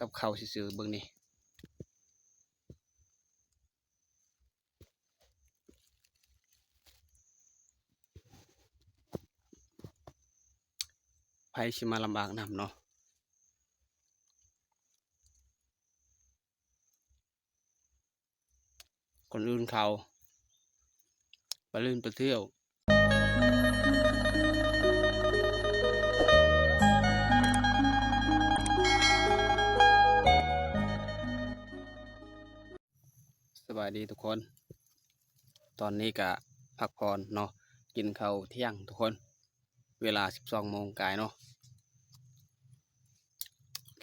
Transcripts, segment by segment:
ກັບເຂົ້າຊື່ໆ ເບິ່ງນີ້ ໃຜຊິມາລຳບາກນຳເນາະ. ຄົນອື່ນເຂົາໄປຫຼິ້ນໄປທ່ຽວ. ສະບາຍດີທຸກຄົນ, ຕອນນີ້ກະພັກຜ່ອນເນາະ, ກິນເຂົ້າທ່ຽງທຸກຄົນ, ເວລາສິບສອງໂມງກາຍເນາະ.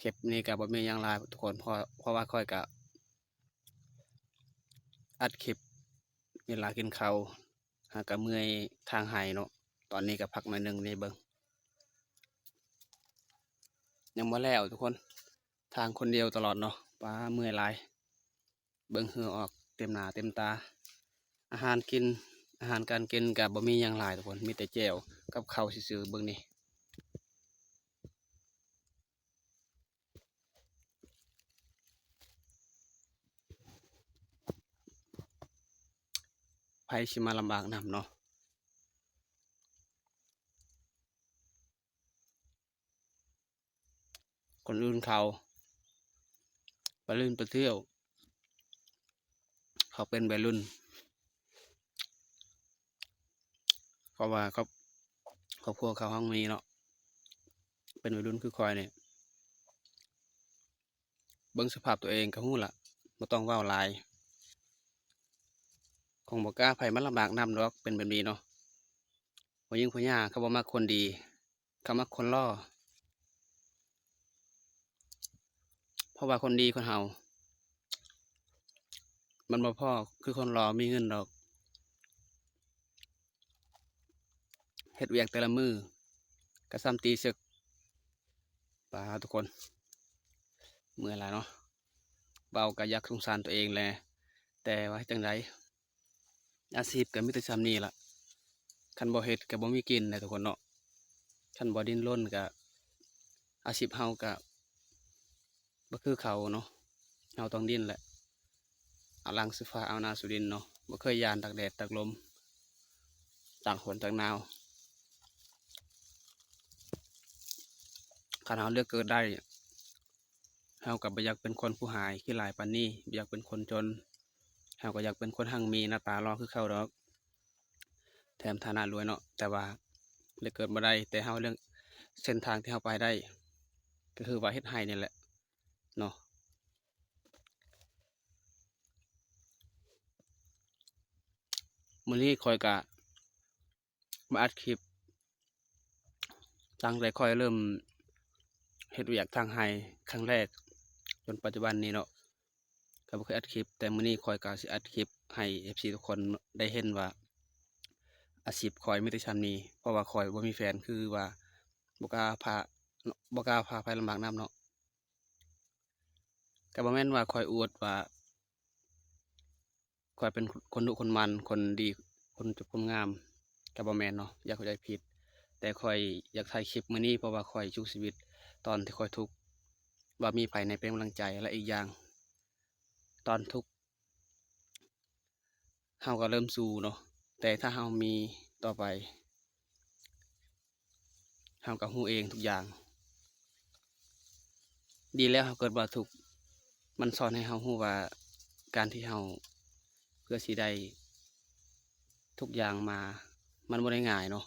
ຄລິບນີ້ກະບໍ່ມີຫຍັງຫຼາຍທຸກຄົນ, ເພາະ ເພາະວ່າຂ້ອຍກະ ອັດຄລິບເວລາກິນເຂົ້າ ຫາກະເມື່ອຍທາງໄຮ່ເນາະ. ຕອນນີ້ກະພັກໜ້ອຍໜຶ່ງນີ້ເບິ່ງ ຍັງບໍ່ແລ້ວທຸກຄົນ, ທາງຄົນດຽວຕະຫຼອດເນາະ. ປ້າ ເມື່ອຍຫຼາຍ, ເບິ່ງເຫື່ອອອກເຕັມໜ້າເຕັມຕາ. ອາຫານກິນ ອາຫານການກິນກະບໍ່ມີຫຍັງຫຼາຍທຸກຄົນ, ມີແຕ່ແຈ່ວກັບເຂົ້າຊື່ໆ ເບິ່ງນີ້. ໃຜຊິມາລຳບາກນຳເນາະ. ຄົນອື່ນເຂົາໄປຫຼິ້ນໄປທ່ຽວ, ເຂົາເປັນໄວລຸ້ນ, ເພາະວ່າຄອບ ຄອບຄົວເຂົາຮັ່ງມີເນາະ, ເປັນໄວລຸ້ນຄືຂ້ອຍນີ້ ເບິ່ງສະພາບຕົວເອງກໍຮູ້ລະ, ບໍ່ຕ້ອງເວົ້າຫຼາຍ. ຄົງບໍ່ກ້າໃຜມາລຳບາກນຳດອກ, ເປັນແບບນີ້ເນາະ. ຜູ້ຍິງຜູ້ຫຍ່າເຂົາບໍ່ມັກຄົນດີ, ເຂົາມັກຄົນຫຼໍ່. ເພາະວ່າຄົນດີຄົນເຮົາ ມັນບໍ່ພໍຄືຄົນຫຼໍ່ມີເງິນດອກ. ເຮັດວຽກແຕ່ລະມື້ກະສ່ຳຕີເສິກ. ປ້າ ທຸກຄົນ ເມື່ອຍຫຼາຍເນາະ. ເວົ້າກະຢາກສົງສານຕົວເອງແຫຼະ, ແຕ່ວ່າເຮັດຈັ່ງໃດ? ອາຊີບກະມີແຕ່ສ່ຳນີ້ລະ, ຄັນບໍ່ເຮັດກະບໍ່ມີກິນແຫຼະທຸກຄົນເນາະ. ຄັນບໍ່ດີ້ນລົນກະ ອາຊີບເຮົາກະ ບໍ່ຄືເຂົາເນາະ, ເຮົາຕ້ອງດີ້ນແຫຼະ, ເອົາຫຼັງສູ່ຟ້າ ເອົາໜ້າສູ່ດິນເນາະ, ບໍ່ເຄີຍຢ້ານຕາກແດດຕາກລົມ, ຕາກຝົນຕາກໜາວ. ຄັນເຮົາເລືອກເກີດໄດ້, ເຮົາກໍບໍ່ຢາກເປັນຄົນຜູ້ຮ້າຍຂີ້ຮ້າຍປານນີ້, ບໍ່ຢາກເປັນຄົນຈົນ, ເຮົາກໍຢາກເປັນຄົນຮັ່ງມີ ໜ້າຕາຫຼໍ່ຄືເຂົາດອກ. ແຖມຖານະລວຍເນາະ, ແຕ່ວ່າເລືອກເກີດບໍ່ໄດ້, ແຕ່ເຮົາເລືອກເສັ້ນທາງທີ່ເຮົາໄປໄດ້ ກໍຄືວ່າເຮັດໄຮ່ນີ້ແຫຼະເນາະ. ມື້ນີ້ຂ້ອຍກະມາອັດຄລິບ ຕັ້ງແຕ່ຂ້ອຍເລີ່ມເຮັດວຽກທາງໄຮ່ຄັ້ງແລກ ຈົນປັດຈຸບັນນີ້ເນາະ, ກໍບໍ່ເຄີຍອັດຄລິບ, ແຕ່ມື້ນີ້ຂ້ອຍກໍຊິອັດຄລິບໃຫ້ເອັຟຊີທຸກຄົນໄດ້ເຫັນວ່າ ອາຊີບຂ້ອຍມີແຕ່ຊ່ຳນີ້, ເພາະວ່າຂ້ອຍບໍ່ມີແຟນ, ຄືວ່າບໍ່ກ້າພາ ບໍ່ກ້າພາໃຜລຳບາກນຳເນາະ. ກໍບໍ່ແມ່ນວ່າຂ້ອຍອວດວ່າ ຂ້ອຍເປັນຄົນດຸຄົນໝັ່ນ ຄົນດີ ຄົນຈົບຄົນງາມ ກໍບໍ່ແມ່ນເນາະ, ຢ່າເຂົ້າໃຈຜິດ. ແຕ່ຂ້ອຍຢາກຖ່າຍຄລິບມື້ນີ້ ເພາະວ່າຂ້ອຍສູ້ຊີວິດຕອນທີ່ຂ້ອຍທຸກ ວ່າມີໃຜແດ່ເປັນກຳລັງໃຈ. ແລະ ອີກຢ່າງ ຕອນທຸກ ເຮົາກໍເລີ່ມສູ້ເນາະ, ແຕ່ຖ້າເຮົາມີຕໍ່ໄປ ເຮົາກໍຮູ້ເອງທຸກຢ່າງ. ດີແລ້ວເຮົາເກີດມາທຸກ, ມັນສອນໃຫ້ເຮົາຮູ້ວ່າ ການທີ່ເຮົາເພື່ອຊິໄດ້ທຸກຢ່າງມາ ມັນບໍ່ໄດ້ງ່າຍເນາະ.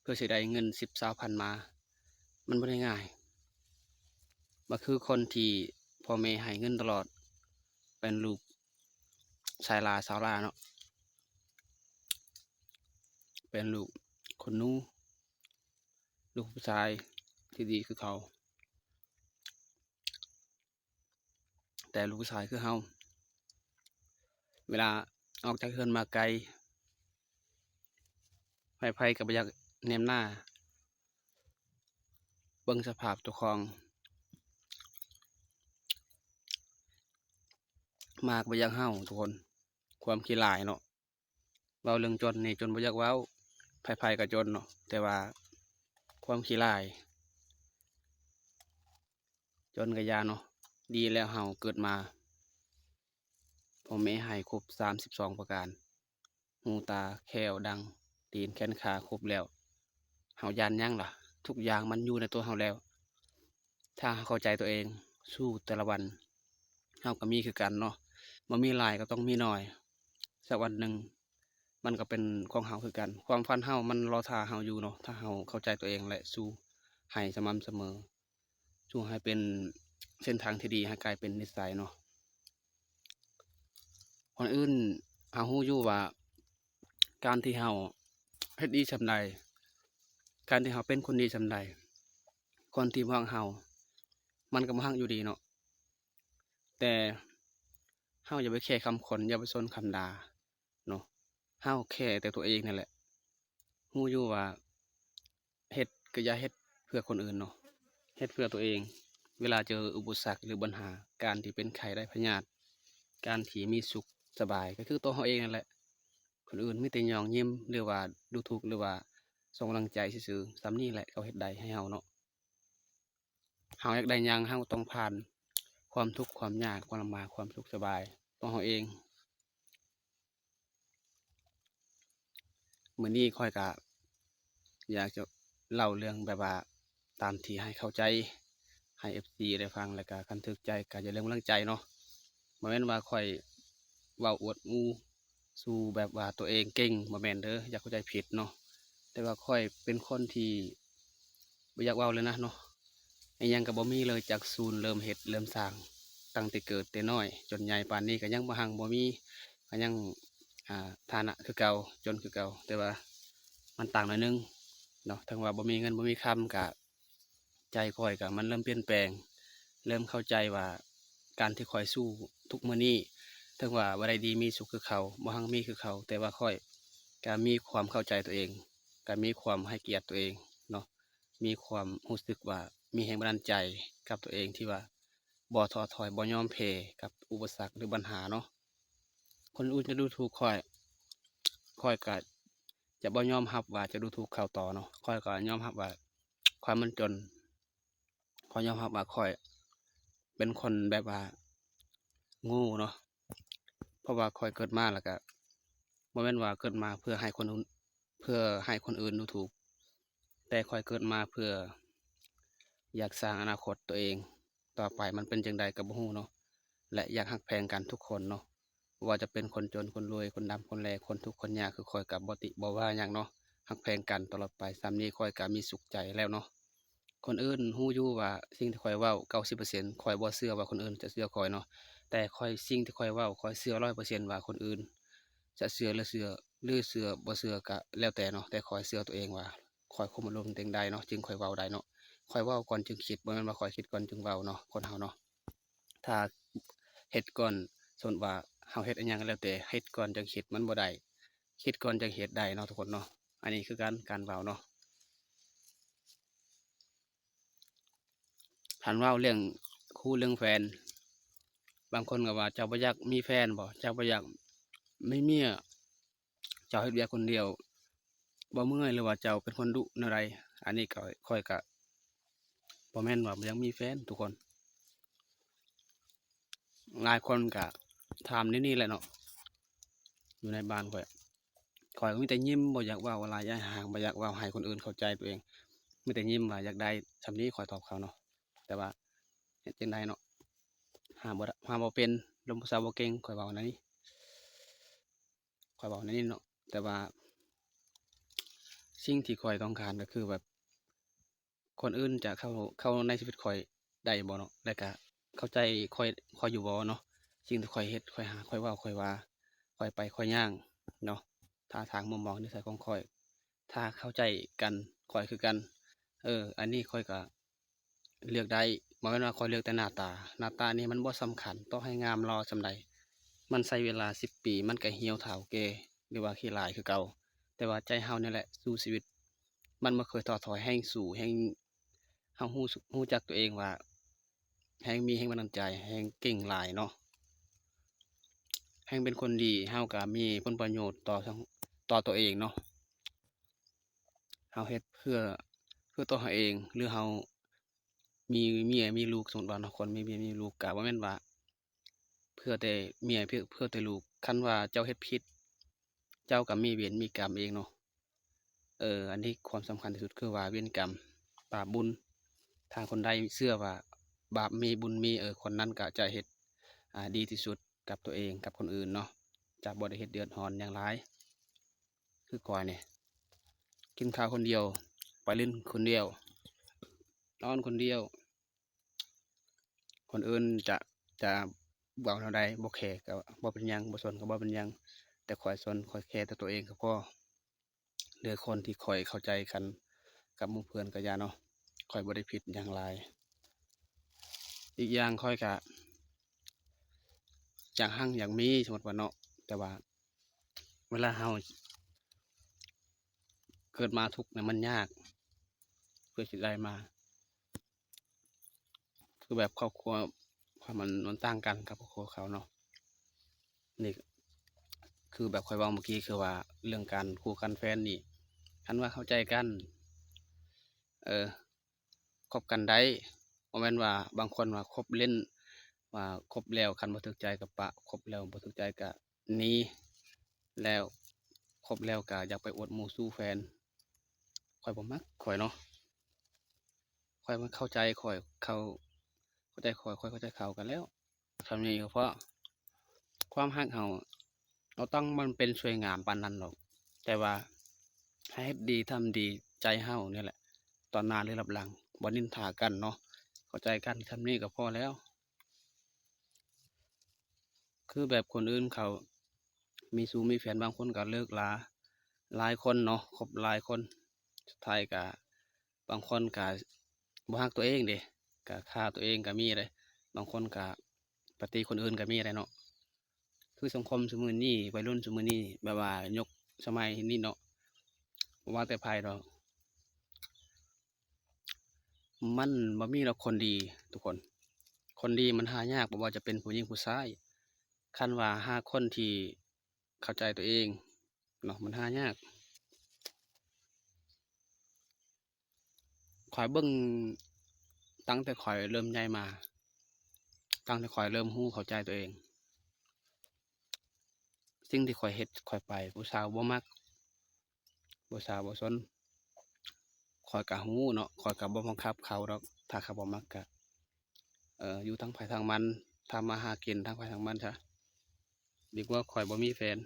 ເພື່ອຊິໄດ້ເງິນສິບ ຊາວພັນມາ ມັນບໍ່ໄດ້ງ່າຍ. ບໍ່ຄືຄົນທີ່ພໍ່ແມ່ໃຫ້ເງິນຕະຫຼອດ, ເປັນລູກຊາຍຫຼ້າສາວຫຼ້າເນາະ, ເປັນລູກຄົນໜູ, ລູກຜູ້ຊາຍທີ່ດີຄືເຂົາ. ແຕ່ລູກຜູ້ຊາຍຄືເຮົາ ເວລາອອກຈາກເຮືອນມາໄກ ໃຜໆກໍບໍ່ຢາກແນມໜ້າ. ເບິ່ງສະພາບເຈົ້າຂອງ ໝາກບໍ່ຢາກເຫົ່າທຸກຄົນ, ຄວາມຂີ້ຫຼ້າຍເນາະ. ເວົ້າເລື່ອງຈົນນີ້ ຈົນບໍ່ຢາກເວົ້າ, ໃຜໆກໍຈົນເນາະ, ແຕ່ວ່າຄວາມຂີ້ຫຼ້າຍ ຈົນກໍຢ່າເນາະ, ດີແລ້ວເຮົາເກີດມາ ພໍ່ແມ່ໃຫ້ຄົບສາມສິບສອງປະການ ຫູ ຕາ ແຂ້ວ ດັງ ຕີນ ແຂນ ຂາ ຄົບແລ້ວ ເຮົາຢ້ານຫຍັງລະ? ທຸກຢ່າງມັນຢູ່ໃນຕົວເຮົາແລ້ວ. ຖ້າເຮົາເຂົ້າໃຈຕົວເອງ ສູ້ແຕ່ລະວັນ ເຮົາກໍມີຄືກັນເນາະ. ບໍ່ມີຫຼາຍກໍຕ້ອງມີໜ້ອຍ ສັກວັນໜຶ່ງມັນກໍເປັນຂອງເຮົາຄືກັນ. ຄວາມຝັນເຮົາມັນລໍຖ້າເຮົາຢູ່ເນາະ ຖ້າເຮົາເຂົ້າໃຈຕົວເອງ ແລະ ສູ້ໃຫ້ສະໝ່ຳສະເໝີ. ສູ້ໃຫ້ເປັນເສັ້ນທາງທີ່ດີ ໃຫ້ກາຍເປັນນິໄສເນາະ. ຄົນອື່ນເຮົາຮູ້ຢູ່ວ່າ ການທີ່ເຮົາເຮັດດີສ່ຳໃດ ການທີ່ເຮົາເປັນຄົນດີສ່ຳໃດ ຄົນທີ່ບໍ່ຮັກເຮົາ ມັນກໍບໍ່ຮັກຢູ່ດີເນາະ. ແຕ່ເຮົາຢ່າໄປແຄຄຳຄົນ ຢ່າໄປສົນຄຳດ່າເນາະ. ເຮົາແຄແຕ່ຕົວເອງນັ້ນແຫຼະ. ຮູ້ຢູ່ວ່າເຮັດກໍຢ່າເຮັດເພື່ອຄົນອື່ນເນາະ ເຮັດເພື່ອຕົວເອງ. ເວລາເຈີອຸປະສັກ ຫຼື ບັນຫາ ການທີ່ເປັນໄຂ້ໄດ້ພະຍາດ ການທີ່ມີສຸກສະບາຍ ກໍຄືຕົວເຮົາເອງນັ້ນແຫຼະ. ຄົນອື່ນມີແຕ່ຍ້ອງຍິ້ມ ຫຼືວ່າດູຖູກ ຫຼືວ່າສົ່ງກຳລັງໃຈຊື່ໆ. ສ່ຳນີ້ແຫຼະເຂົາເຮັດໄດ້ໃຫ້ເຮົາເນາະ. ເຮົາຢາກໄດ້ຫຍັງ ເຮົາຕ້ອງຜ່ານຄວາມທຸກຄວາມຍາກ ຄວາມລຳບາກ ຄວາມສຸກສະບາຍ ຕົວເຮົາເອງ. ມື້ນີ້ຂ້ອຍກະຢາກຈະເລົ່າເລື່ອງແບບວ່າ ຕາມທີ່ໃຫ້ເຂົ້າໃຈ ໃຫ້ເອັຟຊີໄດ້ຟັງ ແລ້ວກະຄັນຖືກໃຈກະຢ່າລືມກຳລັງໃຈເນາະ. ບໍ່ແມ່ນວ່າຂ້ອຍເວົ້າອວດອູ່ ສູ່ແບບວ່າຕົວເອງເກັ່ງ ບໍ່ແມ່ນເດີ ຢ່າເຂົ້າໃຈຜິດເນາະ. ແຕ່ວ່າຂ້ອຍເປັນຄົນທີ່ບໍ່ຢາກເວົ້າເລີຍນະເນາະ. ອີ່ຫຍັງກໍບໍ່ມີເລີຍ ຈາກສູນເລີ່ມເຮັດເລີ່ມສ້າງ ຕັ້ງແຕ່ເກີດແຕ່ນ້ອຍຈົນໃຫຍ່ປານນີ້ ກໍຍັງບໍ່ຮັ່ງບໍ່ມີ ກໍຍັງ ອ່າ ຖານະຄືເກົ່າ ຈົນຄືເກົ່າ. ແຕ່ວ່າມັນຕ່າງໜ້ອຍໜຶ່ງເນາະ ເຖິງວ່າບໍ່ມີເງິນບໍ່ມີຄຳ ກະໃຈຂ້ອຍກະມັນເລີ່ມປ່ຽນແປງ ເລີ່ມເຂົ້າໃຈວ່າ ການທີ່ຂ້ອຍສູ້ທຸກມື້ນີ້ ເຖິງວ່າບໍ່ໄດ້ດີມີສຸກຄືເຂົາ ບໍ່ຮັ່ງມີຄືເຂົາ ແຕ່ວ່າຂ້ອຍກະມີຄວາມເຂົ້າໃຈຕົວເອງ ກະມີຄວາມໃຫ້ກຽດຕົວເອງເນາະ. ມີຄວາມຮູ້ສຶກວ່າມີແຮງບັນດານໃຈກັບຕົວເອງ ທີ່ວ່າບໍ່ທໍ້ຖອຍ ບໍ່ຍອມແພ້ກັບອຸປະສັກ ຫຼື ບັນຫາເນາະ. ຄົນອື່ນຈະດູຖູກຂ້ອຍ ຂ້ອຍກະຈະບໍ່ຍອມຮັບວ່າຈະດູຖູກເຂົາຕໍ່ເນາະ. ຂ້ອຍກໍຍອມຮັບວ່າຂ້ອຍມັນຈົນ ຂ້ອຍຍອມຮັບວ່າຂ້ອຍເປັນຄົນແບບວ່າໂງ່ເນາະ. ເພາະວ່າຂ້ອຍເກີດມາແລ້ວກະ ບໍ່ແມ່ນວ່າເກີດມາເພື່ອໃຫ້ຄົນອື່ນ ເພື່ອໃຫ້ຄົນອື່ນດູຖູກ ແຕ່ຂ້ອຍເກີດມາເພື່ອຢາກສ້າງອະນາຄົດຕົວເອງ ຕໍ່ໄປມັນເປັນຈັ່ງໃດກໍບໍ່ຮູ້ເນາະ ແລະ ຢາກຮັກແພງກັນທຸກຄົນເນາະ. ບໍ່ວ່າຈະເປັນຄົນຈົນ ຄົນລວຍ ຄົນດຳ ຄົນແລ ຄົນທຸກ ຄົນຍາກ ຄືຂ້ອຍກໍບໍ່ຕິບໍ່ວ່າຫຍັງເນາະ. ຮັກແພງກັນຕະຫຼອດໄປ. ສ່ຳນີ້ຂ້ອຍກໍມີສຸກໃຈແລ້ວເນາະ. ຄົນອື່ນຮູ້ຢູ່ວ່າສິ່ງທີ່ຂ້ອຍເວົ້າ ເກົ້າສິບເປີເຊັນ ຂ້ອຍບໍ່ເຊື່ອວ່າຄົນອື່ນຈະເຊື່ອຂ້ອຍເນາະ. ແຕ່ຂ້ອຍ ສິ່ງທີ່ຂ້ອຍເວົ້າ ຂ້ອຍເຊື່ອຮ້ອຍເປີເຊັນວ່າຄົນອື່ນຈະເຊື່ອ ຫຼື ເຊື່ອ ຫຼື ເຊື່ອບໍ່ເຊື່ອກໍແລ້ວແຕ່ເນາະ. ແຕ່ຂ້ອຍເຊື່ອຕົວເອງວ່າ ຂ້ອຍຄຸມອາລົມຕົວເອງໄດ້ເນາະ ຈຶ່ງຄ່ອຍເວົ້າໄດ້ເນາະ. ຂ້ອຍເວົ້າກ່ອນຈຶ່ງຄິດ ບໍ່ແມ່ນວ່າຂ້ອຍຄິດກ່ອນຈຶ່ງເວົ້າເນາະ ຄົນເຮົາເນາະ. ຖ້າເຮັດກ່ອນ ສົມມຸດວ່າເຮົາເຮັດອີ່ຫຍັງກໍແລ້ວແຕ່ ເຮັດກ່ອນຈັ່ງຄິດມັນບໍ່ໄດ້ ຄິດກ່ອນຈັ່ງເຮັດໄດ້ເນາະທຸກຄົນເນາະ. ອັນນີ້ຄືການ ການເວົ້າເນາະ. ຄັນເວົ້າເລື່ອງຄູ່ເລື່ອງແຟນ ບາງຄົນກໍວ່າ ເຈົ້າບໍ່ຢາກມີແຟນບໍ? ເຈົ້າບໍ່ຢາກມີເມຍ? ເຈົ້າເຮັດວຽກຄົນດຽວບໍ່ເມື່ອຍ ຫຼືວ່າເຈົ້າເປັນຄົນດຸແນວໃດ? ອັນນີ້ກໍ ຂ້ອຍກະບໍ່ແມ່ນວ່າບໍ່ຢາກມີແຟນທຸກຄົນ. ຫຼາຍຄົນກະຖາມແນວນີ້ແຫຼະເນາະ ຢູ່ໃນບ້ານຂ້ອຍ. ຂ້ອຍກໍມີແຕ່ຍິ້ມ ບໍ່ຢາກເວົ້າຫຼາຍ ຢ້ານຫ່າງ ບໍ່ຢາກເວົ້າໃຫ້ຄົນອື່ນເຂົ້າໃຈຕົວເອງ ມີແຕ່ຍິ້ມວ່າຢາກໄດ້ສ່ຳນີ້ ຂ້ອຍຕອບເຂົາເນາະ. ແຕ່ວ່າເຮັດຈັ່ງໃດເນາະ ຫາບໍ່ ຫາບໍ່ເປັນ ລົມຜູ້ສາວບໍ່ເກັ່ງ ຂ້ອຍເວົ້າແນວນີ້ ຂ້ອຍເວົ້າແນວນີ້ເນາະ. ແຕ່ວ່າສິ່ງທີ່ຂ້ອຍຕ້ອງການກໍຄືແບບ ຄົນອື່ນຈະເຂົ້າ ເຂົ້າໃນຊີວິດຂ້ອຍໄດ້ບໍ່ເນາະ ແລະກະເຂົ້າໃຈຂ້ອຍ ຂ້ອຍຢູ່ບໍ່ເນາະ. ສິ່ງທີ່ຂ້ອຍເຮັດ ຂ້ອຍຫາ ຂ້ອຍເວົ້າ ຂ້ອຍວ່າ ຂ້ອຍໄປ ຂ້ອຍຍ່າງເນາະ ທ່າທາງ ມຸມມອງ ນິໄສຂອງຂ້ອຍ ຖ້າເຂົ້າໃຈກັນ ຂ້ອຍຄືກັນ ເອີ ອັນນີ້ຂ້ອຍກະເລືອກໄດ້. ບໍ່ແມ່ນວ່າຂ້ອຍເລືອກແຕ່ໜ້າຕາ ໜ້າຕານີ້ມັນບໍ່ສຳຄັນ ຕໍ່ໃຫ້ງາມຫຼໍ່ສ່ຳໃດ ມັນໃຊ້ເວລາສິບປີ ມັນກະຫ່ຽວ ເຖົ້າ ແກ່ ຫຼືວ່າຂີ້ຫຼ້າຍຄືເກົ່າ. ແຕ່ວ່າໃຈເຮົານີ້ແຫຼະ ສູ້ຊີວິດ ມັນບໍ່ເຄີຍທໍ້ຖອຍ ແຮ່ງສູ້ ແຮ່ງ ເຮົາຮູ້ ຮູ້ຈັກຕົວເອງວ່າ ແຮ່ງມີແຮງບັນດານໃຈ ແຮ່ງເກັ່ງຫຼາຍເນາະ ແຮ່ງເປັນຄົນດີ ເຮົາກະມີຜົນປະໂຫຍດຕໍ່ ຕໍ່ຕົວເອງເນາະ. ເຮົາເຮັດເພື່ອ ເພື່ອຕົວເຮົາເອງ ຫຼືເຮົາ ມີເມຍມີລູກ ສົມມຸດວ່າເນາະ ຄົນມີເມຍມີລູກ ກະບໍ່ແມ່ນວ່າເພື່ອແຕ່ເມຍ ເພື່ອ ເພື່ອແຕ່ລູກ. ຄັນວ່າເຈົ້າເຮັດຜິດ ເຈົ້າກະມີເວນມີກຳເອງເນາະ. ເອີ ອັນນີ້ຄວາມສຳຄັນທີ່ສຸດຄືວ່າເວນກຳ ບາບບຸນ. ຖ້າຄົນໃດເຊື່ອວ່າບາບມີບຸນມີ ເອີ ຄົນນັ້ນກະຈະເຮັດ ອ່າ ດີທີ່ສຸດກັບຕົວເອງ ກັບຄົນອື່ນເນາະ ຈະບໍ່ໄດ້ເຮັດເດືອດຮ້ອນຫຍັງຫຼາຍ. ຄືຂ້ອຍນີ້ ກິນຂ້າວຄົນດຽວ ໄປຫຼິ້ນຄົນດຽວ ນອນຄົນດຽວ. ຄົນອື່ນຈະ ຈະເວົ້າແນວໃດ ບໍ່ແຄກະບໍ່ເປັນຫຍັງ ບໍ່ສົນກະບໍ່ເປັນຫຍັງ ແຕ່ຂ້ອຍສົນ ຂ້ອຍແຄແຕ່ຕົວເອງກະພໍ. ເຫຼືອຄົນທີ່ຂ້ອຍເຂົ້າໃຈກັນກັບໝູ່ເພື່ອນກະຢ່າເນາະ ຂ້ອຍບໍ່ໄດ້ຜິດຫຍັງຫຼາຍ. ອີກຢ່າງຂ້ອຍກະຢາກຮັ່ງຢາກມີ ສົມມຸດວ່າເນາະ ແຕ່ວ່າເວລາເຮົາເກີດມາທຸກນີ້ມັນຍາກ ເພື່ອຊິໄດ້ມາ ຄືແບບຄອບຄົວ ຄວາມມັນ ມັນຕ່າງກັນກັບຄອບຄົວເຂົາເນາະ. ນີ້ຄືແບບຂ້ອຍເວົ້າເມື່ອກີ້ ຄືວ່າເລື່ອງການຄູ່ກັນແຟນນີ້ ຄັນວ່າເຂົ້າໃຈກັນ ເອີ ຄົບກັນໄດ້ ບໍ່ແມ່ນວ່າບາງຄົນວ່າຄົບຫຼິ້ນ ວ່າຄົບແລ້ວຄັນບໍ່ຖືກໃຈກະປະ ຄົບແລ້ວບໍ່ຖືກໃຈກະໜີ ແລ້ວຄົບແລ້ວກະຢາກໄປອວດໝູ່ສູ່ແຟນ. ຂ້ອຍບໍ່ມັກ ຂ້ອຍເນາະ ຂ້ອຍມັກເຂົ້າໃຈຂ້ອຍ ເຂົາເຂົ້າໃຈຂ້ອຍ ຂ້ອຍເຂົ້າໃຈເຂົາ ກະແລ້ວ. ສ່ຳນີ້ກະພໍ. ຄວາມຮັກເຮົາ ບໍ່ຕ້ອງມັນເປັນສວຍງາມປານນັ້ນດອກ ແຕ່ວ່າໃຫ້ເຮັດດີທຳດີໃຈເຮົານີ້ແຫຼະ ຕໍ່ໜ້າຫຼືລັບຫຼັງ ບໍ່ນິນທາກັນເນາະ ເຂົ້າໃຈກັນ ສ່ຳນີ້ກະພໍແລ້ວ. ຄືແບບຄົນອື່ນເຂົາມີຊູ້ມີແຟນ ບາງຄົນກະເລີກລາຫຼາຍຄົນເນາະ ຄົບຫຼາຍຄົນ ສຸດທ້າຍກະ ບາງຄົນກະບໍ່ຮັກຕົວເອງເດ້ ກະຂ້າຕົວເອງກະມີເດ້ ບາງຄົນກະປະຕິຄົນອື່ນກະມີເດ້ເນາະ. ຄືສັງຄົມຊຸມື້ນີ້ ໄວລຸ້ນຊຸມື້ນີ້ ແບບວ່າຍຸກສະໄໝນີ້ເນາະ ບໍ່ວ່າແຕ່ໃຜດອກ ມັນບໍ່ມີດອກຄົນດີທຸກຄົນ. ຄົນດີມັນຫາຍາກ ບໍ່ວ່າຈະເປັນຜູ້ຍິງຜູ້ຊາຍ. ຄັນວ່າຫາຄົນທີ່ເຂົ້າໃຈຕົວເອງເນາະ ມັນຫາຍາກ. ຂ້ອຍເບິ່ງຕັ້ງແຕ່ຂ້ອຍເລີ່ມໃຫຍ່ມາ ຕັ້ງແຕ່ຂ້ອຍເລີ່ມຮູ້ເຂົ້າໃຈຕົວເອງ ສິ່ງທີ່ຂ້ອຍເຮັດ ຂ້ອຍໄປ ຜູ້ສາວບໍ່ມັກ ຜູ້ສາວບໍ່ສົນ ຂ້ອຍກະຮູ້ເນາະ ຂ້ອຍກະບໍ່ບັງຄັບເຂົາດອກ ຖ້າເຂົາບໍ່ມັກກະ ເອີ ຢູ່ທາງໃຜທາງມັນ ທຳມາຫາກິນທາງໃຜທາງມັນຊະ ດີກວ່າຂ້ອຍບໍ່ມີແຟນ.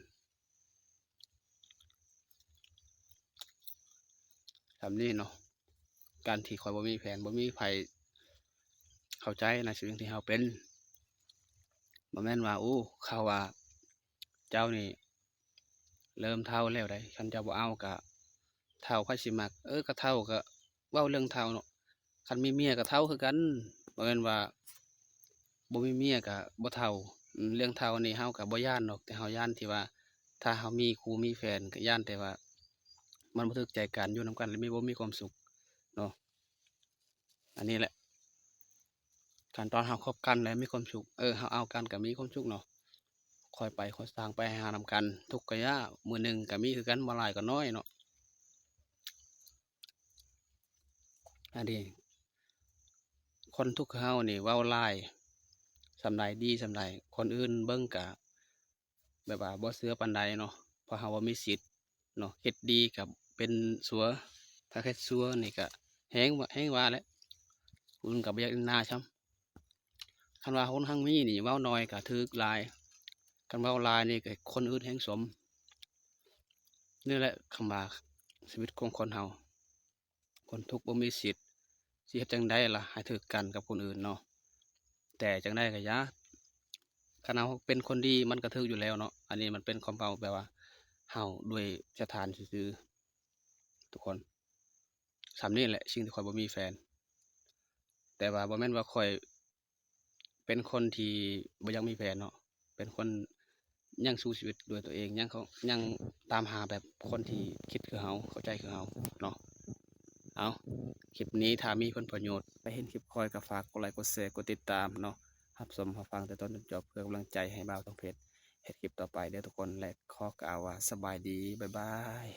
ສ່ຳນີ້ເນາະ ການທີ່ຂ້ອຍບໍ່ມີແຟນ ບໍ່ມີໃຜເຂົ້າໃຈໃນສິ່ງທີ່ເຮົາເປັນ ບໍ່ແມ່ນວ່າ ໂອ້ ເຂົາວ່າເຈົ້ານີ້ເລີ່ມເຖົ້າແລ້ວໃດ໋ ຄັນເຈົ້າບໍ່ເອົາກະເຖົ້າ ໃຜຊິມັກ. ເອີ ກະເຖົ້າກະເວົ້າເລື່ອງເຖົ້າເນາະ ຄັນມີເມຍກະເຖົ້າຄືກັນ ບໍ່ແມ່ນວ່າບໍ່ມີເມຍກະບໍ່ເຖົ້າ. ເລື່ອງເຖົ້ານີ້ເຮົາກະບໍ່ຢ້ານດອກ ແຕ່ເຮົາຢ້ານທີ່ວ່າ ຖ້າເຮົາມີຄູ່ມີແຟນ ກະຢ້ານແຕ່ວ່າມັນບໍ່ຖືກໃຈກັນ ຢູ່ນຳກັນແລ້ວມີ ບໍ່ມີຄວາມສຸກເນາະ. ອັນນີ້ແຫຼະ ຄັນຕອນເຮົາຄົບກັນແລ້ວມີຄວາມສຸກ ເອີ ເຮົາເອົາກັນກະມີຄວາມສຸກເນາະ ຄ່ອຍໄປຄ່ອຍສ້າງໄປຫານຳກັນ ທຸກກະຢ່າ ມື້ໜຶ່ງກະມີຄືກັນ ບໍ່ຫຼາຍກະໜ້ອຍເນາະ. ອັນນີ້ ຄົນທຸກຄືເຮົານີ້ເວົ້າຫຼາຍສ່ຳໃດດີສ່ຳໃດ ຄົນອື່ນເບິ່ງກະ ແບບວ່າບໍ່ເຊື່ອປານໃດເນາະ ເພາະເຮົາບໍ່ມີສິດເນາະ ເຮັດດີກະເປັນຊົ່ວ ຖ້າເຮັດຊົ່ວນີ້ກະແຮງ ແຮງວ່າແຫຼະ ຄົນກະບໍ່ຢາກເຫັນໜ້າຊ້ຳ. ຄັນວ່າຄົນຮັ່ງມີນີ້ເວົ້າໜ້ອຍກະຖືກຫຼາຍ ຄັນເວົ້າຫຼາຍນີ້ກະຄົນອື່ນແຮງຊົມ. ນີ້ແຫຼະຄຳວ່າຊີວິດຂອງຄົນເຮົາ ຄົນທຸກບໍ່ມີສິດ ຊິເຮັດຈັ່ງໃດລະໃຫ້ຖືກກັນກັບຄົນອື່ນເນາະ. ແຕ່ຈັ່ງໃດກະຢ່າ ຄັນເຮົາເປັນຄົນດີມັນກະຖືກຢູ່ແລ້ວເນາະ. ອັນນີ້ມັນເປັນຄວາມເວົ້າແບບວ່າເຮົາດ້ວຍສະຖານຊື່ໆ ທຸກຄົນ. ສ່ຳນີ້ແຫຼະສິ່ງທີ່ຂ້ອຍບໍ່ມີແຟນ ແຕ່ວ່າບໍ່ແມ່ນວ່າຂ້ອຍ ເປັນຄົນທີ່ບໍ່ຢາກມີແຟນເນາະ ເປັນຄົນຍັງສູ້ຊີວິດດ້ວຍຕົວເອງ ຍັງ ຍັງຕາມຫາແບບຄົນທີ່ຄິດຄືເຮົາ ເຂົ້າໃຈຄືເຮົາເນາະ. ເອົາ ຄລິບນີ້ຖ້າມີຜົນປະໂຫຍດ ໃຜເຫັນຄລິບຂ້ອຍກະຝາກກົດໄລ ກົດແຊ ກົດຕິດຕາມເນາະ ຮັບຊົມຮັບຟັງແຕ່ຕົ້ນຈົນຈົບ ເພື່ອກຳລັງໃຈໃຫ້ບ່າວທອງເພດເຮັດຄລິບຕໍ່ໄປເດີທຸກຄົນ ແລະ ຂໍກ່າວວ່າສະບາຍດີ ບາຍບາຍ.